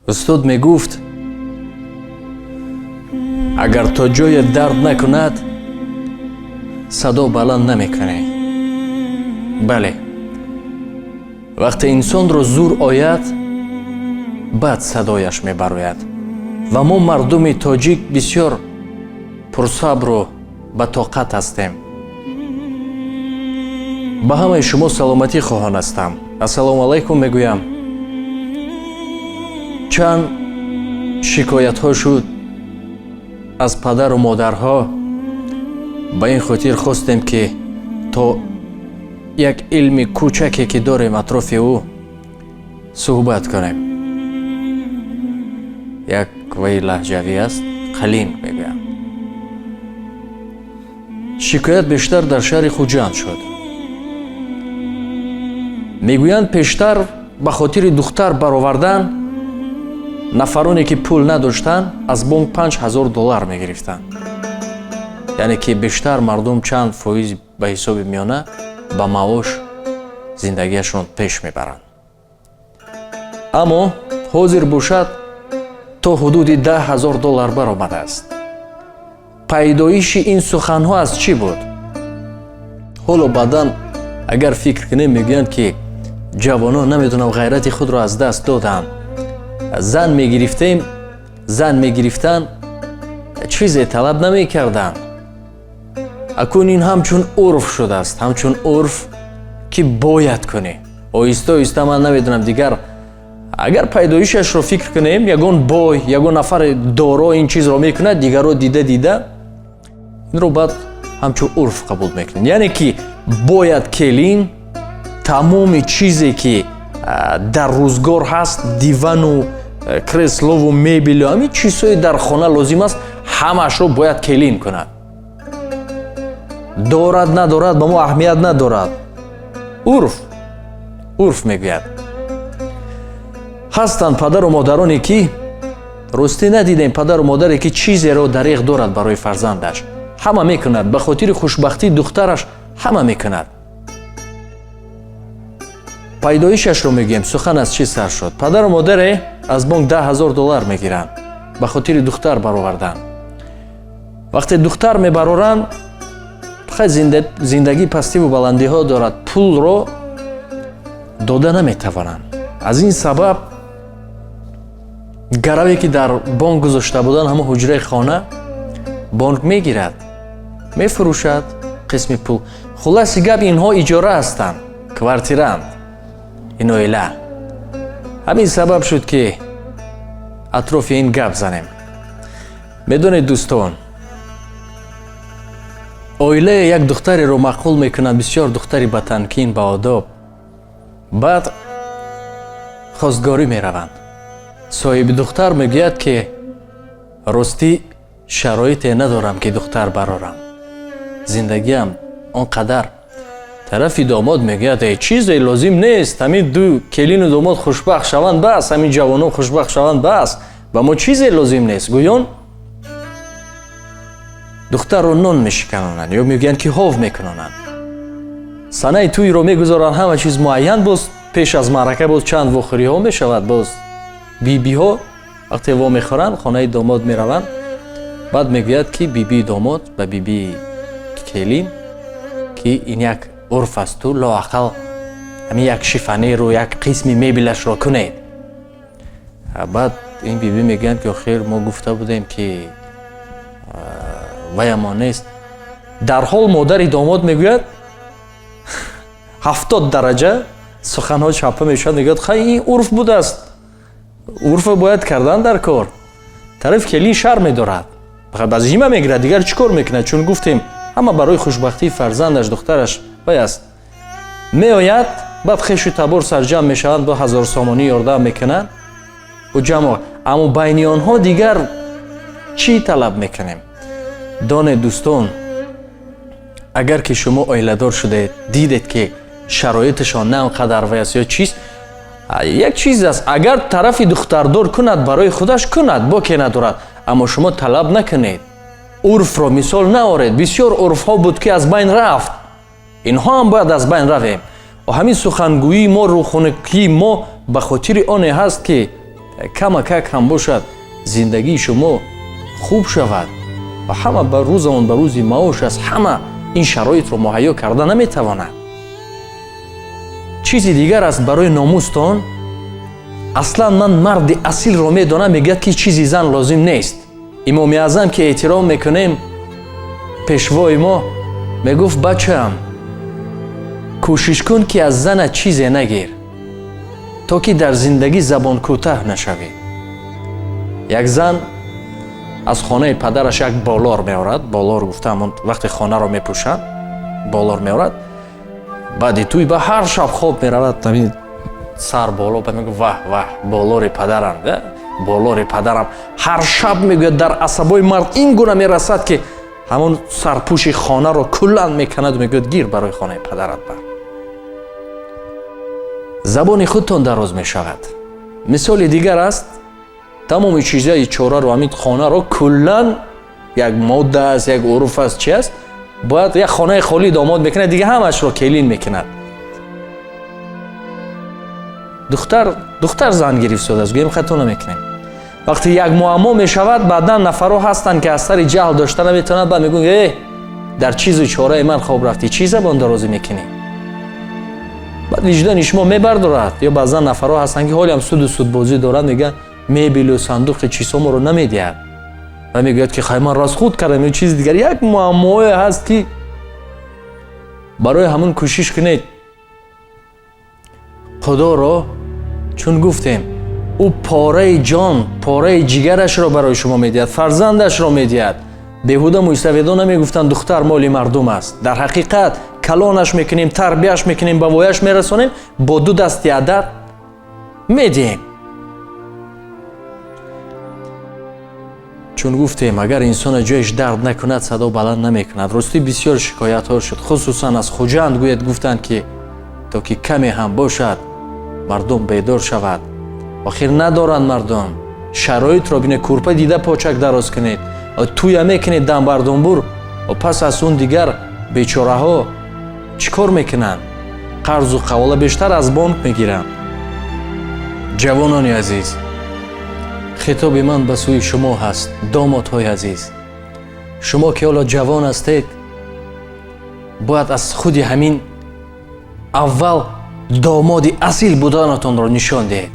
Устод мегуфт, агар то ҷое дард накунад, садо баланд намекунӣ. Бале, вақте инсонро зур ояд, баъд садояш мебарояд. Ва мо мардуми тоҷик бисёр пурсабру ба тоқат ҳастем. Ба ҳамаи шумо саломатӣ хоҳон ҳастам. Ассалому алайкум мегӯям. Чанд шикоятҳо шуд аз падару модарҳо. Ба ин хотир хостем, ки то як илми кӯчаке, ки дорем, атрофи ӯ суҳбат кунем. Як ваи лаҳҷавӣ аст, қалин мегӯям. Шикоят бештар дар шаҳри Хуҷанд шуд. Мегӯянд, пештар ба хотири духтар баровардан нафароне, ки пул надоштанд, аз бонк 5000 доллар мегирифтанд. Яъне ки бештар мардум чанд фоиз ба ҳисоби миёна ба маош зиндагиашон пеш мебаранд. Аммо ҳозир бошад, то ҳудуди 10 000 доллар баромадааст. Пайдоиши ин суханҳо аз чӣ буд? Ҳоло баъдан агар фикр кунем, мегӯянд, ки ҷавонон, намедонам, ғайрати худро аз даст доданд. Зан мегирифтем, зан мегирифтан, чизе талаб намекарданд. Акун ин ҳамчун урф шудааст, ҳамчун урф, ки бояд кунӣ. Оҳиста оҳиста ман намедонам, дигар агар пайдоишашро фикр кунем, ягон бой, ягон нафари доро ин чизро мекунад, дигарро дида дида инро баъд ҳамчун урф қабул мекунанд. Яъне ки бояд келин тамоми чизе, ки дар рӯзгор ҳаст, дивану креслову мебелу ҳамин чизҳое дар хона лозим аст, ҳамаашро бояд келин кунад. Дорад, надорад, ба мо аҳамият надорад. Урф, урф мегӯяд. Ҳастанд падару модароне, ки ростӣ надидем, падару модаре, ки чизеро дареғ дорад барои фарзандаш. Ҳама мекунад ба хотири хушбахтии духтараш, ҳама мекунад. Пайдоишашро мегӯем, сухан аз чӣ сар шуд? Падару модаре аз бонк 10 000 доллар мегиранд ба хотири духтар баровардан. Вақте духтар мебароранд, хай, зиндагӣ пастиву баландиҳо дорад, пулро дода наметавонанд. Аз ин сабаб гараве, ки дар бонк гузошта буданд, ҳамон ҳуҷраи хона, бонк мегирад, мефурӯшад қисми пул. Хулоси гап, инҳо иҷора ҳастанд, квартирант ин оила. Ҳамин сабаб шуд, ки атрофи ин гап занем. Медонед, дӯстон, оилае як духтареро маъқул мекунад, бисёр духтари батамкин, баодоб. Баъд хостгорӣ мераванд. Соҳиби духтар мегӯяд, ки ростӣ шароите надорам, ки духтар барорам, зиндагиам он қадар. Тарафи домод мегӯяд: «Э, чизе лозим нест, ҳамин ду келину домод хушбахт шаванд, бас, ҳамин ҷавонон хушбахт шаванд, бас, ба мо чизе лозим нест». Гӯён духтарро нон мешиканонанд ё мегӯянд, ки ҳов мекунонанд. Санаи тӯйро мегузоранд, ҳама чиз муайян. Боз пеш аз маърака боз чанд вохӯриҳо мешавад. Боз бибиҳо вақте во мехӯранд, хонаи домод мераванд. Баъд мегӯяд, ки бибии домод ба бибии келин, ки ин як урф аст, ту лоақал ҳамин як шифоньеру як қисми мебелашро кунед. Баъд ин бибӣ мегӯянд, ки охир мо гуфта будем, ки ваямо нест. Дарҳол модари домод мегӯяд, 70 дараҷа суханҳо чаппа мешавад, мегӯяд: «Хай, ин урф будааст, урфа бояд кардан дар кор». Тарафи келин шар медорад, ба зимма мегирад, дигар чӣ кор мекунад? Чун гуфтем, ҳама барои хушбахтии фарзандаш, духтараш вай аст. Меояд, баъд хешу табор сарҷамъ мешаванд, бо 1000 сомонӣ ёрдам мекунанд бо ҷамъ. Аммо байни онҳо дигар чӣ талаб мекунем? Донед, дӯстон, агар ки шумо оиладор шудед, дидед, ки шароиташон на он қадар вай аст ё чист, як чиз аст: агар тарафи духтардор кунад, барои худаш кунад, боке надорад. Аммо шумо талаб накунед, урфро мисол наоред. Бисёр урфҳо буд, ки аз байн рафт, инҳо ҳам бояд аз байн равем. Ва ҳамин сухангӯии мо, рӯхунукии мо ба хотири оне ҳаст, ки Камакак ҳам бошад, зиндагии шумо хуб шавад. Ва ҳама ба рӯзамон ба рӯзи маош аст, ҳама ин шароитро муҳайё карда наметавонад. Чизи дигар аст барои номустон. Аслан ман марди асилро медонам, мегӯяд ки чизи зан лозим нест. Имоми Аъзам, ки эҳтиром мекунем, пешвои мо мегуфт: бачаам, кӯшиш кун, ки аз занат чизе нагир, то ки дар зиндагӣ забон кӯтаҳ нашавӣ. Як зан аз хонаи падараш як болор меорад. Болор гуфта ҳамон вақте хонаро мепӯшанд, болор меорад. Баъди тӯй ба ҳар шаб хоб меравад, ҳамин сар боло, ба мегӯ: ваҳ, ваҳ, болори падарам, болори падарам. Ҳар шаб мегӯяд, дар асабои мард ин гуна мерасад, ки ҳамон сарпӯши хонаро куллан меканаду мегӯяд: гир, барои хонаи падарат бар. Забони худтон дароз мешавад. Мисоли дигар аст: тамоми чизаи чораро, ҳамин хонаро куллан, як модда аст, як урф аст, чи аст, бояд як хонаи холӣ домод мекунад, дига ҳамашро келин мекунад. Духтар зан гирифтодааст, гӯем, хато намекунем. Вақте як муаммо мешавад, баъдан нафарҳо ҳастанд, ки аз сари ҷаҳл дошта наметавонад, баъд мегӯянд: э, дар чизу чораи ман хоб рафтӣ, чӣ забон дарозӣ мекунӣ? Баъд виҷдони шумо мебардорад. Ё баъзан нафарҳо ҳастанд, ки ҳолиам суду судбозӣ доранд, мегӯянд, мебелу сандуқи чизҳо моро намедиҳад ва мегӯяд, ки хай, ман расход кардам ё чизи дигар. Як муаммоое ҳаст, ки барои ҳамун кӯшиш кунед. Худоро чун гуфтем, ӯ пораи ҷон, пораи ҷигарашро барои шумо медиҳад, фарзандашро медиҳад. Беҳуда мӯйсафедо намегуфтанд: духтар моли мардум аст. Дар ҳақиқат калонаш мекунем, тарбияш мекунем, ба вояш мерасонем, бо ду дасти адад медиҳем. Чун гуфтем, агар инсона ҷояш дард накунад, садо баланд намекунад. Ростӣ, бисёр шикоятҳо шуд, хусусан аз Хуҷанд. Гӯяд, гуфтанд, ки то ки каме ҳам бошад, мардум бедор шавад. Охир надоранд мардум шароитро. Бине, кӯрпа дида почак дароз кунед, тӯя мекунед дамбардумбур, пас аз он дигар бечораҳо чӣ кор мекунанд? Қарзу қавола бештар аз бонк мегиранд. Ҷавонони азиз, хитоби ман ба сӯи шумо ҳаст. Домодҳои азиз, шумо ки ҳоло ҷавон ҳастед, бояд аз худи ҳамин аввал домоди асил буданатонро нишон диҳед.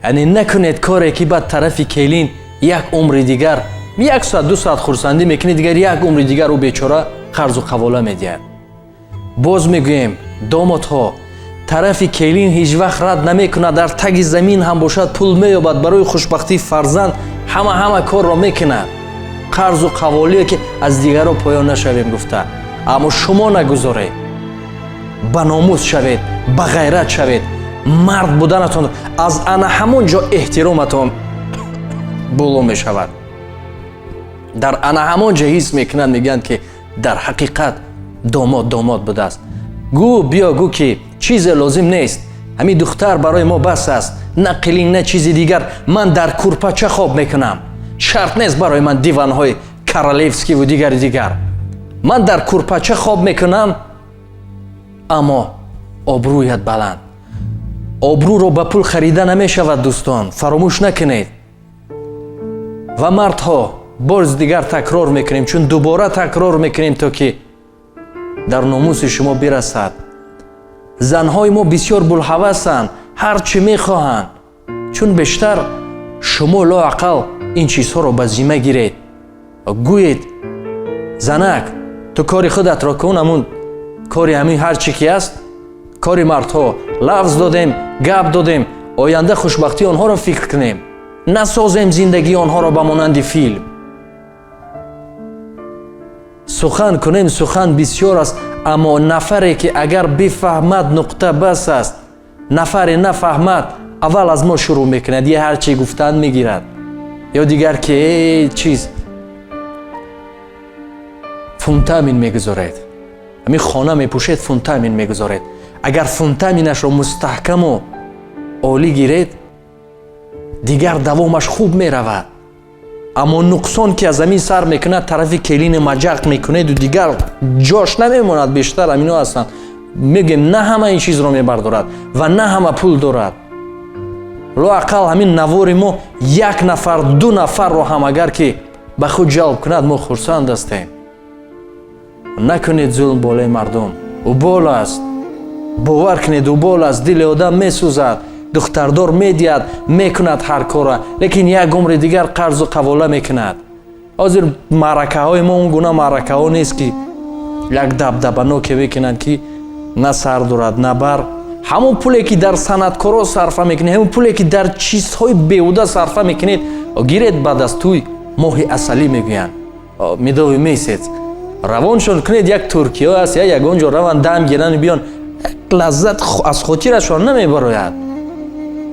Яъне накунед коре, ки баъд тарафи келин як умри дигар, як соат, 2 соат хурсандӣ мекунед, дигар як умри дигар ӯ бечора қарзу қавола медиҳад. Боз мегӯем, домодҳо, тарафи келин ҳеҷ вақт рад намекунад. Дар таги замин ҳам бошад, пул меёбад. Барои хушбахтии фарзанд ҳама корро мекунад. Қарзу қаволие, ки аз дигарро поён нашавем гуфта, аммо шумо нагузоред. Ба номус шавед, ба ғайрат шавед, мард буданатон аз ана ҳамон ҷо эҳтироматон боло мешавад. Дар ана ҳамон ҷо ҳис мекунанд, мегӯянд, ки дар ҳақиқат домод домод будааст. Гӯ, биё, гӯ, ки чизе лозим нест, ҳамин духтар барои мо бас аст, на қилин, на чизи дигар, ман дар курпача хоб мекунам, шарт нест барои ман диванҳои королевский ву дигари дигар, ман дар курпача хоб мекунам, аммо обрӯят баланд. Обрӯро ба пул харида намешавад, дӯстон, фаромӯш накунед. Ва мардҳо, боз дигар такрор мекунем, чун дубора такрор мекунем, то ки дар номуси шумо бирасад. Занҳои мо бисёр булҳавасанд, ҳар чӣ мехоҳанд. Чун бештар шумо лоақал ин чизҳоро ба зимма гиред, гӯед: занак, ту кори худатро кун, ҳамун кори ҳамин ҳар чӣ ки аст, кори мардҳо. Лафз додем, гап додем, оянда хушбахтии онҳоро фикр кунем, насозем зиндагии онҳоро ба монанди филм. Сухан кунем, сухан бисёр аст, аммо нафаре ки агар бифаҳмад, нуқта бас аст. Нафаре нафаҳмад, аввал аз мо шурӯъ мекунад, е ҳар чӣ гуфтан мегирад, ё дигар ки чиз фундамент мегузоред, ҳамин хона мепӯшед, фундамент мегузоред. Агар фундаменташро мустаҳкаму олӣ гиред, дигар давомаш хуб меравад. Аммо нуқсон ки аз замин сар мекунад, тарафи келини маҷақ мекунеду дигар ҷош намемонад. Бештар амино ҳастанд. Мегӯем, на ҳама ин чизро мебардорад ва на ҳама пул дорад. Лоақал ҳамин навори мо як нафар, ду нафарро ҳам агар ки ба худ ҷалб кунад, мо хурсанд ҳастем. Накунед зулм болои мардум. Убол аст, бовар кунед, убол аст. Дили одам месӯзад. Духтардор медиҳад, мекунад ҳар кора, лекин як умри дигар қарзу қавола мекунад. Ҳозир маъракаҳои мо он гуна маъракаҳо нест, ки як дабдабаноке мекунанд, ки на сар дорад, на бар. Ҳамон пуле ки дар санъаткоро сарфа мекунед, ҳамон пуле ки дар чизҳои беҳуда сарфа мекунед, гиред, баъд аз тӯй моҳи асалӣ мегӯянд, медовый месяц, равоншон кунед. Як Туркия аст, я ягон ҷо раванд, дам гиранд, биён, як лаззат аз хотирашон намебарояд.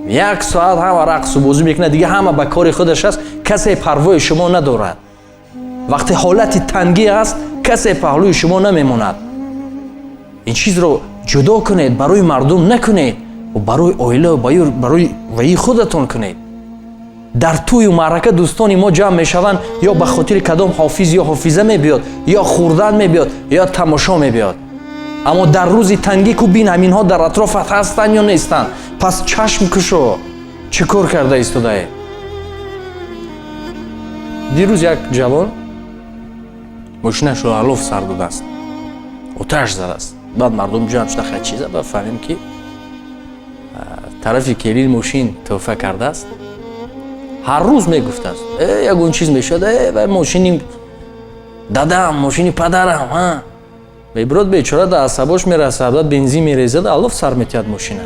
Як соат ҳама рақсу бозӣ мекунад, дига ҳама ба кори худаш аст, касе парвои шумо надорад. Вақте ҳолати тангӣ аст, касе паҳлӯи шумо намемонад. Ин чизро ҷудо кунед, барои мардум накунед, барои оила, барои ваи худатон кунед. Дар тӯю маърака дӯстони мо ҷамъ мешаванд, ё ба хотири кадом ҳофиз ё ҳофиза мебиёд, ё хӯрдан мебиёд, ё тамошо мебиёд. Аммо дар рӯзи тангӣ ку бин, ҳаминҳо дар атрофат ҳастанд ё нестанд. Пас чашм кушо, чӣ кор карда истодаед? Дирӯз як ҷавон мошинашро алоф сар додааст, оташ задааст. Баъд мардум ҷамъ шуда, хай чиза, ба фаҳмем, ки тарафи келин мошин тӯҳфа кардааст. Ҳар рӯз мегуфтааст: «Э, ягон чиз мешавад, э, вай мошини дадам, мошини падарам». Ҳа, мебирод, бечора да асабош мерасад, баъд бензин мерезад, алоф сар метиҳад мошина.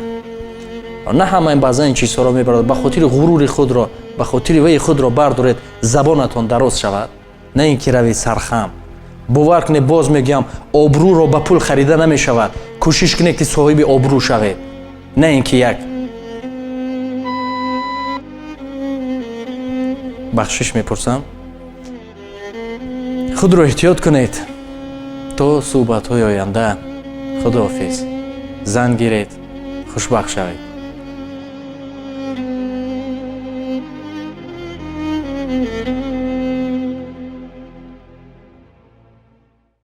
На ҳама баъзан ин чизҳоро мебарад ба хотири ғурури худро, ба хотири ваи худро бардоред, забонатон дароз шавад, на ин ки равед сархам. Бовар кунед, боз мегӯям, обрӯро ба пул харида намешавад. Кӯшиш кунед, ки соҳиби обрӯ шавед, на ин ки як бахшиш мепурсам. Худро эҳтиёт кунед то суҳбатҳои оянда. Худоҳофиз. Зан гиред, хушбахт шавед.